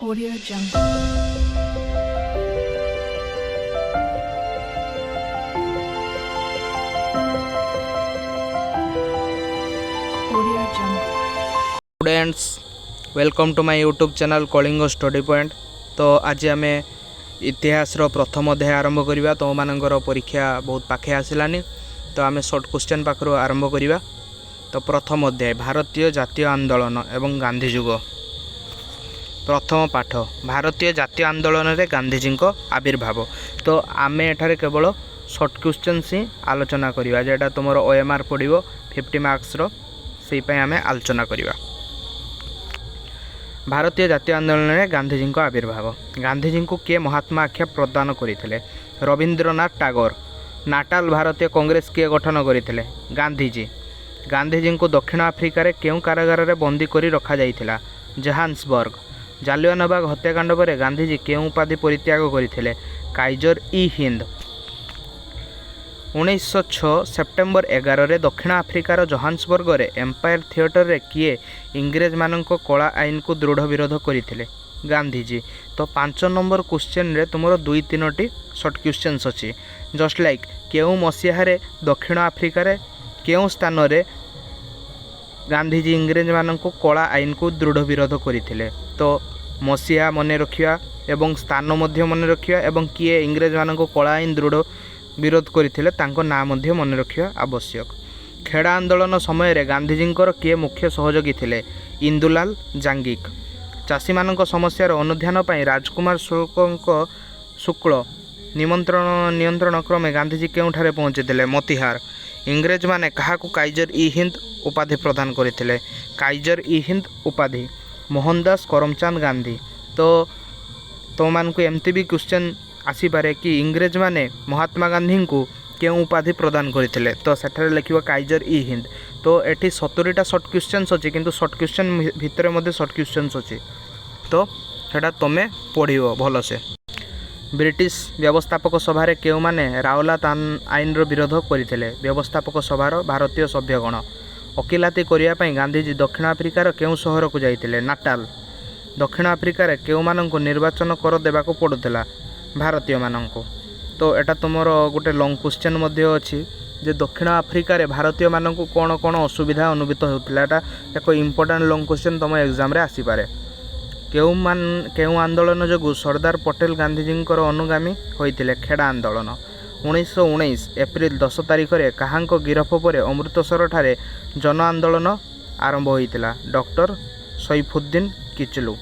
Audio Jungle. Audio Jungle. Students, welcome to my YouTube channel Kalinga Study Point. ତ ଆଜି ଆମେ ଇତିହାସର ପ୍ରଥମ ଅଧ୍ୟାୟ ଆରମ୍ଭ କରିବା। ତୁମମାନଙ୍କର ପରୀକ୍ଷା ବହୁତ ପାଖେ ଆସିଲାନି, ତ ଆମେ ସର୍ଟ କ୍ୱେଶ୍ଚନ୍ ପାଖରୁ ଆରମ୍ଭ କରିବା। ତ ପ୍ରଥମ ଅଧ୍ୟାୟ, ଭାରତୀୟ ଜାତୀୟ ଆନ୍ଦୋଳନ ଏବଂ ଗାନ୍ଧୀ ଯୁଗ। ପ୍ରଥମ ପାଠ, ଭାରତୀୟ ଜାତୀୟ ଆନ୍ଦୋଳନରେ ଗାନ୍ଧିଜୀଙ୍କ ଆବିର୍ଭାବ। ତ ଆମେ ଏଠାରେ କେବଳ ସର୍ଟ କ୍ୱେଶ୍ଚନ୍ସ ହିଁ ଆଲୋଚନା କରିବା, ଯେଉଁଟା ତୁମର ଓଏମ୍ଆର୍ ପଡ଼ିବ 50 ମାର୍କସର, ସେଇପାଇଁ ଆମେ ଆଲୋଚନା କରିବା। ଭାରତୀୟ ଜାତୀୟ ଆନ୍ଦୋଳନରେ ଗାନ୍ଧିଜୀଙ୍କ ଆବିର୍ଭାବ। ଗାନ୍ଧିଜୀଙ୍କୁ କିଏ ମହାତ୍ମା ଆଖ୍ୟା ପ୍ରଦାନ କରିଥିଲେ? ରବୀନ୍ଦ୍ରନାଥ ଟାଗୋର। ନାଟାଲ ଭାରତୀୟ କଂଗ୍ରେସ କିଏ ଗଠନ କରିଥିଲେ? ଗାନ୍ଧିଜୀ। ଗାନ୍ଧିଜୀଙ୍କୁ ଦକ୍ଷିଣ ଆଫ୍ରିକାରେ କେଉଁ କାରାଗାରରେ ବନ୍ଦୀ କରି ରଖାଯାଇଥିଲା? ଜୋହାନ୍ସବର୍ଗ। ଜାଲିଆନାବାଗ ହତ୍ୟାକାଣ୍ଡ ପରେ ଗାନ୍ଧିଜୀ କେଉଁ ଉପାଧି ପରିତ୍ୟାଗ କରିଥିଲେ? କାଇଜର ଇ ହିନ୍ଦ। 1906 ସେପ୍ଟେମ୍ବର 11ରେ ଦକ୍ଷିଣ ଆଫ୍ରିକାର ଜୋହାନ୍ସବର୍ଗରେ ଏମ୍ପାୟାର ଥିଏଟରରେ କିଏ ଇଂରେଜମାନଙ୍କ କଳା ଆଇନକୁ ଦୃଢ଼ ବିରୋଧ କରିଥିଲେ? ଗାନ୍ଧିଜୀ। ତ 5 ନମ୍ବର କ୍ୱେଶ୍ଚନରେ ତୁମର ଦୁଇ ତିନୋଟି ସର୍ଟ କ୍ୱେଶ୍ଚନ୍ସ ଅଛି। ଜଷ୍ଟ ଲାଇକ୍, କେଉଁ ମସିହାରେ ଦକ୍ଷିଣ ଆଫ୍ରିକାରେ କେଉଁ ସ୍ଥାନରେ ଗାନ୍ଧିଜୀ ଇଂରେଜମାନଙ୍କୁ କଳା ଆଇନକୁ ଦୃଢ଼ ବିରୋଧ କରିଥିଲେ? ତ ମସିହା ମନେ ରଖିବା ଏବଂ ସ୍ଥାନ ମଧ୍ୟ ମନେ ରଖିବା ଏବଂ କିଏ ଇଂରେଜମାନଙ୍କୁ କଳା ଆଇନ ଦୃଢ଼ ବିରୋଧ କରିଥିଲେ, ତାଙ୍କ ନାଁ ମଧ୍ୟ ମନେ ରଖିବା ଆବଶ୍ୟକ। ଖେଡ଼ା ଆନ୍ଦୋଳନ ସମୟରେ ଗାନ୍ଧିଜୀଙ୍କର କିଏ ମୁଖ୍ୟ ସହଯୋଗୀ ଥିଲେ? ଇନ୍ଦୁଲାଲ ଯାଜ୍ଞିକ। ଚାଷୀମାନଙ୍କ ସମସ୍ୟାର ଅନୁଧ୍ୟାନ ପାଇଁ ରାଜକୁମାର ଶୁକ୍ଳ ନିମନ୍ତ୍ରଣ କ୍ରମେ ଗାନ୍ଧିଜୀ କେଉଁଠାରେ ପହଞ୍ଚିଥିଲେ? ମତିହାର। ଇଂରେଜମାନେ କାହାକୁ କାଇଜର ଇ ହିନ୍ଦ ଉପାଧି ପ୍ରଦାନ କରିଥିଲେ? କାଇଜର ଇ ହିନ୍ଦ ଉପାଧି, ମୋହନଦାସ କରମଚାନ୍ଦ ଗାନ୍ଧୀ। ତ ତୁମମାନଙ୍କୁ ଏମିତି ବି କ୍ୱେଶ୍ଚନ୍ ଆସିପାରେ କି ଇଂରେଜମାନେ ମହାତ୍ମା ଗାନ୍ଧୀଙ୍କୁ କେଉଁ ଉପାଧି ପ୍ରଦାନ କରିଥିଲେ? ତ ସେଠାରେ ଲେଖିବ କାଇଜର ଇ ହିନ୍ଦ। ତ ଏଠି 70ଟା ସର୍ଟ କ୍ୱେଶ୍ଚନ୍ସ ଅଛି, କିନ୍ତୁ ସର୍ଟ କ୍ୱେଶ୍ଚନ୍ ଭିତରେ ମଧ୍ୟ ସର୍ଟ କ୍ୱେଶ୍ଚନ୍ସ ଅଛି, ତ ସେଇଟା ତୁମେ ପଢ଼ିବ ଭଲସେ। ବ୍ରିଟିଶ ବ୍ୟବସ୍ଥାପକ ସଭାରେ କେଉଁମାନେ ରାଓଲାତ ଆଇନର ବିରୋଧ କରିଥିଲେ? ବ୍ୟବସ୍ଥାପକ ସଭାର ଭାରତୀୟ ସଭ୍ୟଗଣ। ଓକିଲାତି କରିବା ପାଇଁ ଗାନ୍ଧିଜୀ ଦକ୍ଷିଣ ଆଫ୍ରିକାର କେଉଁ ସହରକୁ ଯାଇଥିଲେ? ନାଟାଲ। ଦକ୍ଷିଣ ଆଫ୍ରିକାରେ କେଉଁମାନଙ୍କୁ ନିର୍ବାଚନ କର ଦେବାକୁ ପଡ଼ୁଥିଲା? ଭାରତୀୟମାନଙ୍କୁ। ତ ଏଇଟା ତୁମର ଗୋଟେ ଲଙ୍ଗ କ୍ୱେଶ୍ଚନ୍ ମଧ୍ୟ ଅଛି ଯେ ଦକ୍ଷିଣ ଆଫ୍ରିକାରେ ଭାରତୀୟମାନଙ୍କୁ କ'ଣ କ'ଣ ଅସୁବିଧା ଅନୁଭୂତ ହେଉଥିଲା। ଏଇଟା ଏକ ଇମ୍ପୋର୍ଟାଣ୍ଟ ଲଙ୍ଗ କ୍ୱେଶ୍ଚନ୍, ତୁମ ଏକ୍ଜାମ୍ରେ ଆସିପାରେ। କେଉଁ ଆନ୍ଦୋଳନ ଯୋଗୁଁ ସର୍ଦ୍ଦାର ପଟେଲ ଗାନ୍ଧିଜୀଙ୍କର ଅନୁଗାମୀ ହୋଇଥିଲେ? ଖେଡ଼ା ଆନ୍ଦୋଳନ। 1919 ଏପ୍ରିଲ 10 ତାରିଖରେ କାହାଙ୍କ ଗିରଫ ପରେ ଅମୃତସରଠାରେ ଜନ ଆନ୍ଦୋଳନ ଆରମ୍ଭ ହୋଇଥିଲା? ଡକ୍ଟର ସୈଫୁଦ୍ଦିନ କିଚଲୁ।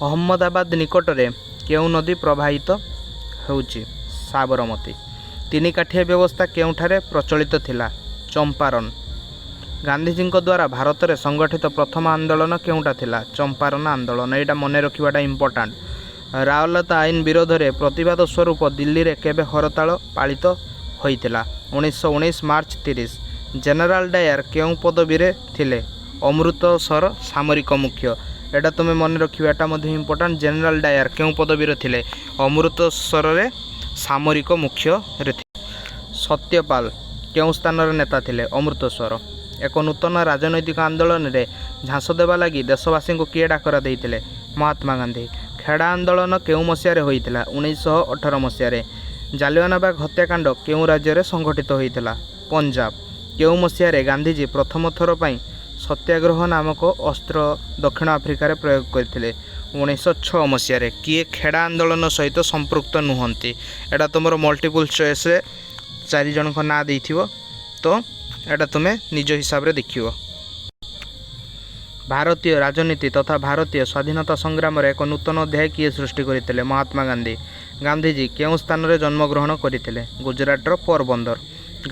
ଅହମ୍ମଦାବାଦ ନିକଟରେ କେଉଁ ନଦୀ ପ୍ରବାହିତ ହେଉଛି? ସାବରମତୀ। ତିନି କାଠିଆ ବ୍ୟବସ୍ଥା କେଉଁଠାରେ ପ୍ରଚଳିତ ଥିଲା? ଚମ୍ପାରନ୍। ଗାନ୍ଧିଜୀଙ୍କ ଦ୍ୱାରା ଭାରତରେ ସଂଗଠିତ ପ୍ରଥମ ଆନ୍ଦୋଳନ କେଉଁଟା ଥିଲା? ଚମ୍ପାରନ୍ ଆନ୍ଦୋଳନ। ଏଇଟା ମନେ ରଖିବାଟା ଇମ୍ପୋର୍ଟାଣ୍ଟ। ରାଓଲାତ ଆଇନ ବିରୋଧରେ ପ୍ରତିବାଦ ସ୍ୱରୂପ ଦିଲ୍ଲୀରେ କେବେ ହରତାଳ ପାଳିତ ହୋଇଥିଲା? 1919 ମାର୍ଚ୍ଚ 30। ଜେନେରାଲ ଡାୟାର କେଉଁ ପଦବୀରେ ଥିଲେ? ଅମୃତସର ସାମରିକ ମୁଖ୍ୟ। ଏଇଟା ତୁମେ ମନେ ରଖିବ, ଏଟା ମଧ୍ୟ ଇମ୍ପୋର୍ଟାଣ୍ଟ। ଜେନେରାଲ ଡାୟାର କେଉଁ ପଦବୀରେ ଥିଲେ? ଅମୃତସରରେ ସାମରିକ ମୁଖ୍ୟରେ ଥିଲେ। ସତ୍ୟପାଲ କେଉଁ ସ୍ଥାନର ନେତା ଥିଲେ? ଅମୃତସର। ଏକ ନୂତନ ରାଜନୈତିକ ଆନ୍ଦୋଳନରେ ଝାସ ଦେବା ଲାଗି ଦେଶବାସୀଙ୍କୁ କିଏ ଡାକରା ଦେଇଥିଲେ? ମହାତ୍ମା ଗାନ୍ଧୀ। ଖେଡ଼ା ଆନ୍ଦୋଳନ କେଉଁ ମସିହାରେ ହୋଇଥିଲା? 1918 ମସିହାରେ। ଜାଲିଆନାବାଗ ହତ୍ୟାକାଣ୍ଡ କେଉଁ ରାଜ୍ୟରେ ସଂଘଟିତ ହୋଇଥିଲା? ପଞ୍ଜାବ। କେଉଁ ମସିହାରେ ଗାନ୍ଧିଜୀ ପ୍ରଥମ ଥର ପାଇଁ ସତ୍ୟାଗ୍ରହ ନାମକ ଅସ୍ତ୍ର ଦକ୍ଷିଣ ଆଫ୍ରିକାରେ ପ୍ରୟୋଗ କରିଥିଲେ? 1906 ମସିହାରେ। କିଏ ଖେଡ଼ା ଆନ୍ଦୋଳନ ସହିତ ସମ୍ପୃକ୍ତ ନୁହନ୍ତି? ଏଇଟା ତୁମର ମଲ୍ଟିପୁଲ୍ ଚଏସ୍ରେ ଚାରି ଜଣଙ୍କ ନାଁ ଦେଇଥିବ, ତ ଏଇଟା ତୁମେ ନିଜ ହିସାବରେ ଦେଖିବ। ଭାରତୀୟ ରାଜନୀତି ତଥା ଭାରତୀୟ ସ୍ୱାଧୀନତା ସଂଗ୍ରାମରେ ଏକ ନୂତନ ଅଧ୍ୟାୟ କିଏ ସୃଷ୍ଟି କରିଥିଲେ? ମହାତ୍ମା ଗାନ୍ଧୀ। ଗାନ୍ଧିଜୀ କେଉଁ ସ୍ଥାନରେ ଜନ୍ମଗ୍ରହଣ କରିଥିଲେ? ଗୁଜରାଟର ପୋରବନ୍ଦର।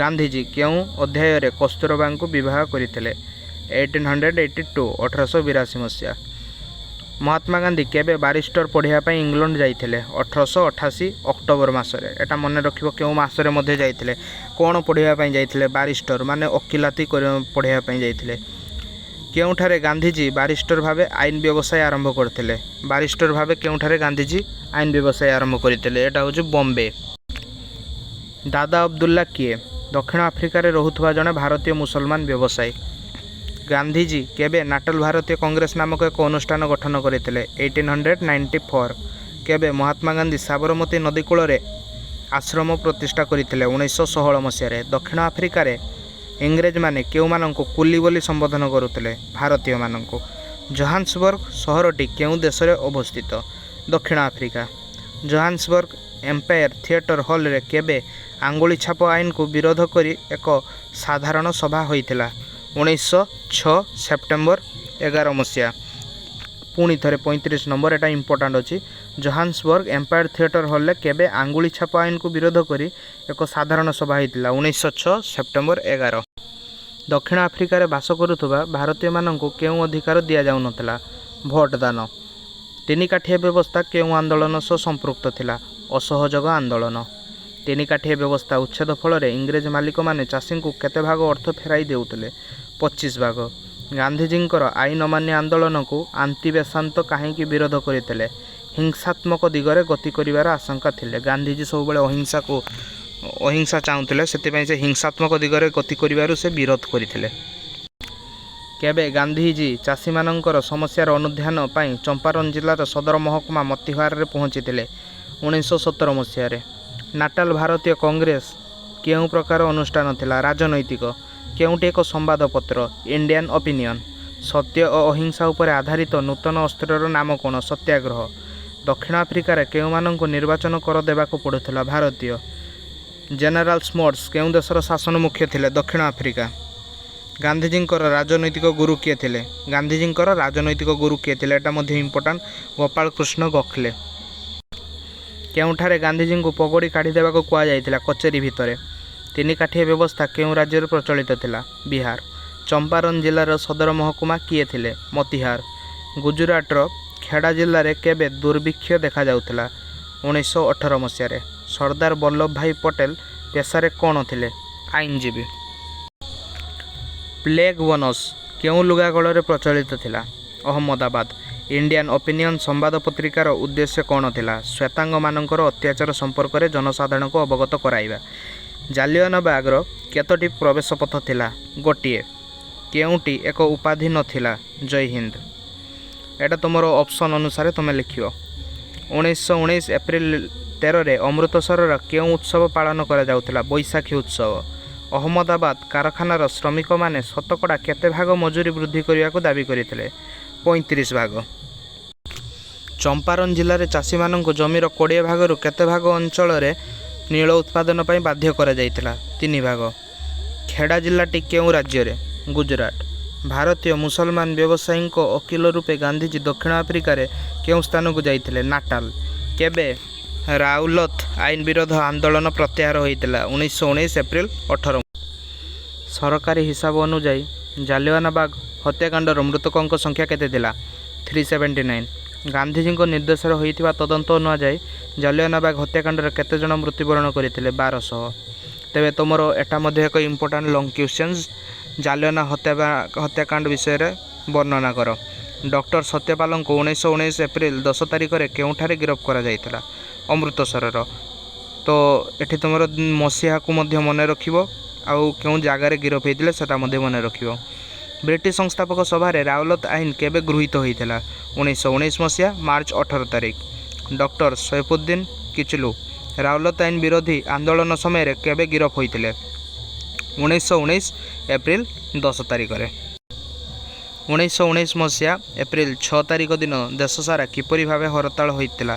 ଗାନ୍ଧିଜୀ କେଉଁ ଅଧ୍ୟାୟରେ କସ୍ତୁରବାଙ୍କୁ ବିବାହ କରିଥିଲେ? 1882, 1882 ମସିହା। ମହାତ୍ମା ଗାନ୍ଧୀ କେବେ ବାରିଷ୍ଟର ପଢ଼ିବା ପାଇଁ ଇଂଲଣ୍ଡ ଯାଇଥିଲେ? 1888 ଅକ୍ଟୋବର ମାସରେ। ଏଇଟା ମନେ ରଖିବ, କେଉଁ ମାସରେ ମଧ୍ୟ ଯାଇଥିଲେ, କ'ଣ ପଢ଼ିବା ପାଇଁ ଯାଇଥିଲେ। ବାରିଷ୍ଟର ମାନେ ଓକିଲାତି ପଢ଼ିବା ପାଇଁ ଯାଇଥିଲେ। କେଉଁଠାରେ ଗାନ୍ଧିଜୀ ବାରିଷ୍ଟର ଭାବେ ଆଇନ ବ୍ୟବସାୟ ଆରମ୍ଭ କରିଥିଲେ? ବାରିଷ୍ଟର ଭାବେ କେଉଁଠାରେ ଗାନ୍ଧିଜୀ ଆଇନ ବ୍ୟବସାୟ ଆରମ୍ଭ କରିଥିଲେ? ଏଇଟା ହେଉଛି ବମ୍ବେ। ଦାଦା ଅବଦୁଲ୍ଲା କିଏ? ଦକ୍ଷିଣ ଆଫ୍ରିକାରେ ରହୁଥିବା ଜଣେ ଭାରତୀୟ ମୁସଲମାନ ବ୍ୟବସାୟୀ। ଗାନ୍ଧିଜୀ କେବେ ନାଟାଲ ଭାରତୀୟ କଂଗ୍ରେସ ନାମକ ଏକ ଅନୁଷ୍ଠାନ ଗଠନ କରିଥିଲେ? 1894। କେବେ ମହାତ୍ମା ଗାନ୍ଧୀ ସାବରମତୀ ନଦୀ କୂଳରେ ଆଶ୍ରମ ପ୍ରତିଷ୍ଠା କରିଥିଲେ? 1916 ମସିହାରେ। ଦକ୍ଷିଣ ଆଫ୍ରିକାରେ ଇଂରେଜମାନେ କେଉଁମାନଙ୍କୁ କୁଲି ବୋଲି ସମ୍ବୋଧନ କରୁଥିଲେ? ଭାରତୀୟମାନଙ୍କୁ। ଜୋହାନ୍ସବର୍ଗ ସହରଟି କେଉଁ ଦେଶରେ ଅବସ୍ଥିତ? ଦକ୍ଷିଣ ଆଫ୍ରିକା। ଜୋହାନ୍ସବର୍ଗ ଏମ୍ପାୟାର ଥିଏଟର ହଲରେ କେବେ ଆଙ୍ଗୁଳି ଛାପ ଆଇନକୁ ବିରୋଧ କରି ଏକ ସାଧାରଣ ସଭା ହୋଇଥିଲା? 1906 ସେପ୍ଟେମ୍ବର 11 ମସିହା। ପୁଣି ଥରେ 35 ନମ୍ବର, ଏଟା ଇମ୍ପୋର୍ଟାଣ୍ଟ ଅଛି। ଜୋହାନ୍ସବର୍ଗ ଏମ୍ପାୟାର ଥିଏଟର ହଲରେ କେବେ ଆଙ୍ଗୁଳି ଛାପ ଆଇନକୁ ବିରୋଧ କରି ଏକ ସାଧାରଣ ସଭା ହୋଇଥିଲା? 1906 ସେପ୍ଟେମ୍ବର 11। ଦକ୍ଷିଣ ଆଫ୍ରିକାରେ ବାସ କରୁଥିବା ଭାରତୀୟମାନଙ୍କୁ କେଉଁ ଅଧିକାର ଦିଆଯାଉନଥିଲା? ଭୋଟଦାନ। ତିନି କାଠିଆ ବ୍ୟବସ୍ଥା କେଉଁ ଆନ୍ଦୋଳନ ସହ ସମ୍ପୃକ୍ତ ଥିଲା? ଅସହଯୋଗ ଆନ୍ଦୋଳନ। ତିନି କାଠିଆ ବ୍ୟବସ୍ଥା ଉଚ୍ଛେଦ ଫଳରେ ଇଂରେଜ ମାଲିକମାନେ ଚାଷୀଙ୍କୁ କେତେ ଭାଗ ଅର୍ଥ ଫେରାଇ ଦେଉଥିଲେ? 25 ଭାଗ। ଗାନ୍ଧିଜୀଙ୍କର ଆଇନ ଅମାନ୍ୟ ଆନ୍ଦୋଳନକୁ ଆନ୍ତି ବେସାନ୍ତ କାହିଁକି ବିରୋଧ କରିଥିଲେ? ହିଂସାତ୍ମକ ଦିଗରେ ଗତି କରିବାର ଆଶଙ୍କା ଥିଲେ। ଗାନ୍ଧିଜୀ ସବୁବେଳେ ଅହିଂସା ଚାହୁଁଥିଲେ, ସେଥିପାଇଁ ସେ ହିଂସାତ୍ମକ ଦିଗରେ ଗତି କରିବାରୁ ସେ ବିରୋଧ କରିଥିଲେ। କେବେ ଗାନ୍ଧିଜୀ ଚାଷୀମାନଙ୍କର ସମସ୍ୟାର ଅନୁଧ୍ୟାନ ପାଇଁ ଚମ୍ପାରନ୍ ଜିଲ୍ଲାର ସଦର ମହକୁମା ମତିହାରରେ ପହଞ୍ଚିଥିଲେ? 1917 ମସିହାରେ। ନାଟାଲ ଭାରତୀୟ କଂଗ୍ରେସ କେଉଁ ପ୍ରକାର ଅନୁଷ୍ଠାନ ଥିଲା? ରାଜନୈତିକ। କେଉଁଟି ଏକ ସମ୍ବାଦପତ୍ର? Indian opinion. ସତ୍ୟ ଓ ଅହିଂସା ଉପରେ ଆଧାରିତ ନୂତନ ଅସ୍ତ୍ରର ନାମ କ'ଣ? ସତ୍ୟାଗ୍ରହ। ଦକ୍ଷିଣ ଆଫ୍ରିକାରେ କେଉଁମାନଙ୍କୁ ନିର୍ବାଚନ କର ଦେବାକୁ ପଡ଼ୁଥିଲା? ଭାରତୀୟ। ଜେନେରାଲ ସ୍ମଟ୍ସ କେଉଁ ଦେଶର ଶାସନ ମୁଖ୍ୟ ଥିଲେ? ଦକ୍ଷିଣ ଆଫ୍ରିକା। ଗାନ୍ଧିଜୀଙ୍କର ରାଜନୈତିକ ଗୁରୁ କିଏ ଥିଲେ? ଗାନ୍ଧିଜୀଙ୍କର ରାଜନୈତିକ ଗୁରୁ କିଏ ଥିଲେ? ଏଟା ମଧ୍ୟ ଇମ୍ପୋର୍ଟାଣ୍ଟ, ଗୋପାଳ କୃଷ୍ଣ ଗୋଖଲେ। କେଉଁଠାରେ ଗାନ୍ଧିଜୀଙ୍କୁ ପଗଡ଼ି କାଢ଼ିଦେବାକୁ କୁହାଯାଇଥିଲା? କଚେରୀ ଭିତରେ। ତିନି କାଠିଆ ବ୍ୟବସ୍ଥା କେଉଁ ରାଜ୍ୟରେ ପ୍ରଚଳିତ ଥିଲା? ବିହାର। ଚମ୍ପାରନ୍ ଜିଲ୍ଲାର ସଦର ମହକୁମା କିଏ ଥିଲେ? ମତିହାର। ଗୁଜୁରାଟର ଖେଡ଼ା ଜିଲ୍ଲାରେ କେବେ ଦୁର୍ଭିକ୍ଷ ଦେଖାଯାଉଥିଲା? 1918 ମସିହାରେ। ସର୍ଦ୍ଦାର ବଲ୍ଲଭ ଭାଇ ପଟେଲ ପେଶାରେ କ'ଣ ଥିଲେ? ଆଇନଜୀବୀ। ପ୍ଲେଗ ବୋନସ୍ କେଉଁ ଲୁଗାକଳରେ ପ୍ରଚଳିତ ଥିଲା? ଅହମ୍ମଦାବାଦ। ଇଣ୍ଡିଆନ୍ ଓପିନିଅନ୍ ସମ୍ବାଦ ପତ୍ରିକାର ଉଦ୍ଦେଶ୍ୟ କ'ଣ ଥିଲା? ଶ୍ୱେତାଙ୍ଗମାନଙ୍କର ଅତ୍ୟାଚାର ସମ୍ପର୍କରେ ଜନସାଧାରଣଙ୍କୁ ଅବଗତ କରାଇବା। ଜାଲିଆନାବାଗର କେତୋଟି ପ୍ରବେଶପଥ ଥିଲା? ଗୋଟିଏ। କେଉଁଟି ଏକ ଉପାଧି ନଥିଲା? ଜୟ ହିନ୍ଦ। ଏଇଟା ତୁମର ଅପସନ୍ ଅନୁସାରେ ତୁମେ ଲେଖିବ। 1919 ଏପ୍ରିଲ 13ରେ ଅମୃତସରର କେଉଁ ଉତ୍ସବ ପାଳନ କରାଯାଉଥିଲା? ବୈଶାଖୀ ଉତ୍ସବ। ଅହମ୍ମଦାବାଦ କାରଖାନାର ଶ୍ରମିକମାନେ ଶତକଡ଼ା କେତେ ଭାଗ ମଜୁରୀ ବୃଦ୍ଧି କରିବାକୁ ଦାବି କରିଥିଲେ? 35 ଭାଗ। ଚମ୍ପାରନ୍ ଜିଲ୍ଲାରେ ଚାଷୀମାନଙ୍କୁ ଜମିର 20 ଭାଗରୁ କେତେ ଭାଗ ଅଞ୍ଚଳରେ ନୀଳ ଉତ୍ପାଦନ ପାଇଁ ବାଧ୍ୟ କରାଯାଇଥିଲା? ତିନି ଭାଗ। ଖେଡ଼ା ଜିଲ୍ଲାଟି କେଉଁ ରାଜ୍ୟରେ? ଗୁଜୁରାଟ। ଭାରତୀୟ ମୁସଲମାନ ବ୍ୟବସାୟୀଙ୍କ ଓକିଲ ରୂପେ ଗାନ୍ଧିଜୀ ଦକ୍ଷିଣ ଆଫ୍ରିକାରେ କେଉଁ ସ୍ଥାନକୁ ଯାଇଥିଲେ? ନାଟାଲ। କେବେ ରାଉଲତ ଆଇନ ବିରୋଧ ଆନ୍ଦୋଳନ ପ୍ରତ୍ୟାହାର ହୋଇଥିଲା? 1919 ଏପ୍ରିଲ 18। ସରକାରୀ ହିସାବ ଅନୁଯାୟୀ ଜାଲିଆନାବାଗ ହତ୍ୟାକାଣ୍ଡର ମୃତକଙ୍କ ସଂଖ୍ୟା କେତେ ଥିଲା? 379। ଗାନ୍ଧିଜୀଙ୍କ ନିର୍ଦ୍ଦେଶରେ ହୋଇଥିବା ତଦନ୍ତ ଅନୁଯାୟୀ ଜାଲିଆନାବାଗ ହତ୍ୟାକାଣ୍ଡରେ କେତେ ଜଣ ମୃତ୍ୟୁବରଣ କରିଥିଲେ? 1200। ତେବେ ତୁମର ଏଟା ମଧ୍ୟ ଏକ ଇମ୍ପୋର୍ଟାଣ୍ଟ ଲଙ୍ଗ କ୍ୱେଶ୍ଚନ୍ସ। ଜାଲିଆନା ହତ୍ୟାକାଣ୍ଡ ବିଷୟରେ ବର୍ଣ୍ଣନା କର। ଡକ୍ଟର ସତ୍ୟପାଲଙ୍କୁ 1919 ଏପ୍ରିଲ 10 ତାରିଖରେ କେଉଁଠାରେ ଗିରଫ କରାଯାଇଥିଲା? ଅମୃତସରର। ତ ଏଠି ତୁମର ମସିହାକୁ ମଧ୍ୟ ମନେ ରଖିବ ଆଉ କେଉଁ ଜାଗାରେ ଗିରଫ ହେଇଥିଲେ, ସେଟା ମଧ୍ୟ ମନେ ରଖିବ। ବ୍ରିଟିଶ ସଂସ୍ଥାପକ ସଭାରେ ରାଉଲତ ଆଇନ କେବେ ଗୃହୀତ ହୋଇଥିଲା? 1919 ମସିହା ମାର୍ଚ୍ଚ 18 ତାରିଖ। ଡକ୍ଟର ସୈଫୁଦ୍ଦିନ କିଚଲୁ ରାଉଲତ ଆଇନ ବିରୋଧୀ ଆନ୍ଦୋଳନ ସମୟରେ କେବେ ଗିରଫ ହୋଇଥିଲେ? 1919 ଏପ୍ରିଲ 10 ତାରିଖରେ। 1919 ମସିହା ଏପ୍ରିଲ 6 ତାରିଖ ଦିନ ଦେଶସାରା କିପରି ଭାବେ ହରତାଳ ହୋଇଥିଲା?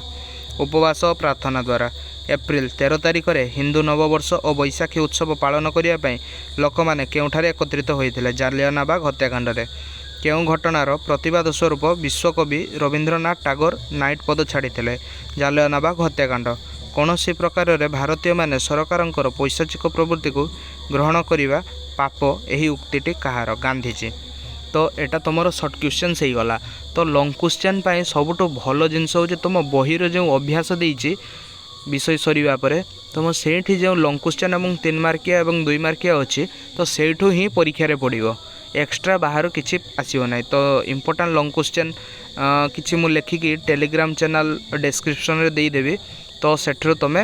ଉପବାସ ଓ ପ୍ରାର୍ଥନା ଦ୍ୱାରା। ଏପ୍ରିଲ 13 ତାରିଖରେ ହିନ୍ଦୁ ନବବର୍ଷ ଓ ବୈଶାଖୀ ଉତ୍ସବ ପାଳନ କରିବା ପାଇଁ ଲୋକମାନେ କେଉଁଠାରେ ଏକତ୍ରିତ ହୋଇଥିଲେ? ଜାଲିଆନାବାଗ ହତ୍ୟାକାଣ୍ଡରେ। କେଉଁ ଘଟଣାର ପ୍ରତିବାଦ ସ୍ୱରୂପ ବିଶ୍ୱକବି ରବୀନ୍ଦ୍ରନାଥ ଟାଗୋର ନାଇଟ୍ ପଦ ଛାଡ଼ିଥିଲେ? ଜାଲିଆନାବାଗ ହତ୍ୟାକାଣ୍ଡ। କୌଣସି ପ୍ରକାରରେ ଭାରତୀୟମାନେ ସରକାରଙ୍କର ପୈଶାଚିକ ପ୍ରବୃତ୍ତିକୁ ଗ୍ରହଣ କରିବା ପାପ, ଏହି ଉକ୍ତିଟି କାହାର? ଗାନ୍ଧିଜୀ। ତ ଏଇଟା ତୁମର ସର୍ଟ କ୍ୱେଶ୍ଚନ୍ସ ହେଇଗଲା। ତ ଲଙ୍ଗ କ୍ୱେଶ୍ଚନ୍ ପାଇଁ ସବୁଠୁ ଭଲ ଜିନିଷ ହେଉଛି, ତୁମ ବହିର ଯେଉଁ ଅଭ୍ୟାସ ଦେଇଛି ବିଷୟ ସରିବା ପରେ, ତୁମ ସେଇଠି ଯେଉଁ ଲଙ୍ଗ କ୍ୱେଶ୍ଚନ୍ ଏବଂ 3 ମାର୍କିଆ ଏବଂ 2 ମାର୍କିଆ ଅଛି, ତ ସେଇଠୁ ହିଁ ପରୀକ୍ଷାରେ ପଡ଼ିବ। ଏକ୍ସଟ୍ରା ବାହାରୁ କିଛି ଆସିବ ନାହିଁ। ତ ଇମ୍ପୋର୍ଟାଣ୍ଟ ଲଙ୍ଗ କ୍ୱେଶ୍ଚନ୍ କିଛି ମୁଁ ଲେଖିକି ଟେଲିଗ୍ରାମ ଚ୍ୟାନେଲ୍ ଡେସ୍କ୍ରିପସନ୍ରେ ଦେଇଦେବି, ତ ସେଠାରୁ ତୁମେ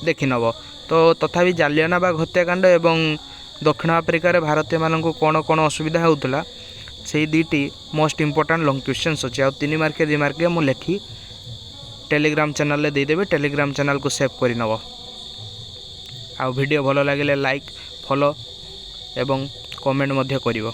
ଦେଖିନେବ। ତ ତଥାପି ଜାଲିଆନାବାଗ ହତ୍ୟାକାଣ୍ଡ ଏବଂ ଦକ୍ଷିଣ ଆଫ୍ରିକାରେ ଭାରତୀୟମାନଙ୍କୁ କ'ଣ କ'ଣ ଅସୁବିଧା ହେଉଥିଲା, ସେଇ ଦୁଇଟି ମୋଷ୍ଟ ଇମ୍ପୋର୍ଟାଣ୍ଟ ଲଙ୍ଗ୍ କ୍ୱେଶ୍ଚନ୍ସ ଅଛି। ଆଉ 3 ମାର୍କିଆ, 2 ମାର୍କିଆ ମୁଁ ଲେଖି ଟେଲିଗ୍ରାମ ଚ୍ୟାନେଲରେ ଦେଇଦେବି। ଟେଲିଗ୍ରାମ ଚ୍ୟାନେଲକୁ ସେଭ୍ କରିନେବ। ଆଉ ଭିଡ଼ିଓ ଭଲ ଲାଗିଲେ ଲାଇକ୍, ଫଲୋ ଏବଂ କମେଣ୍ଟ ମଧ୍ୟ କରିବ।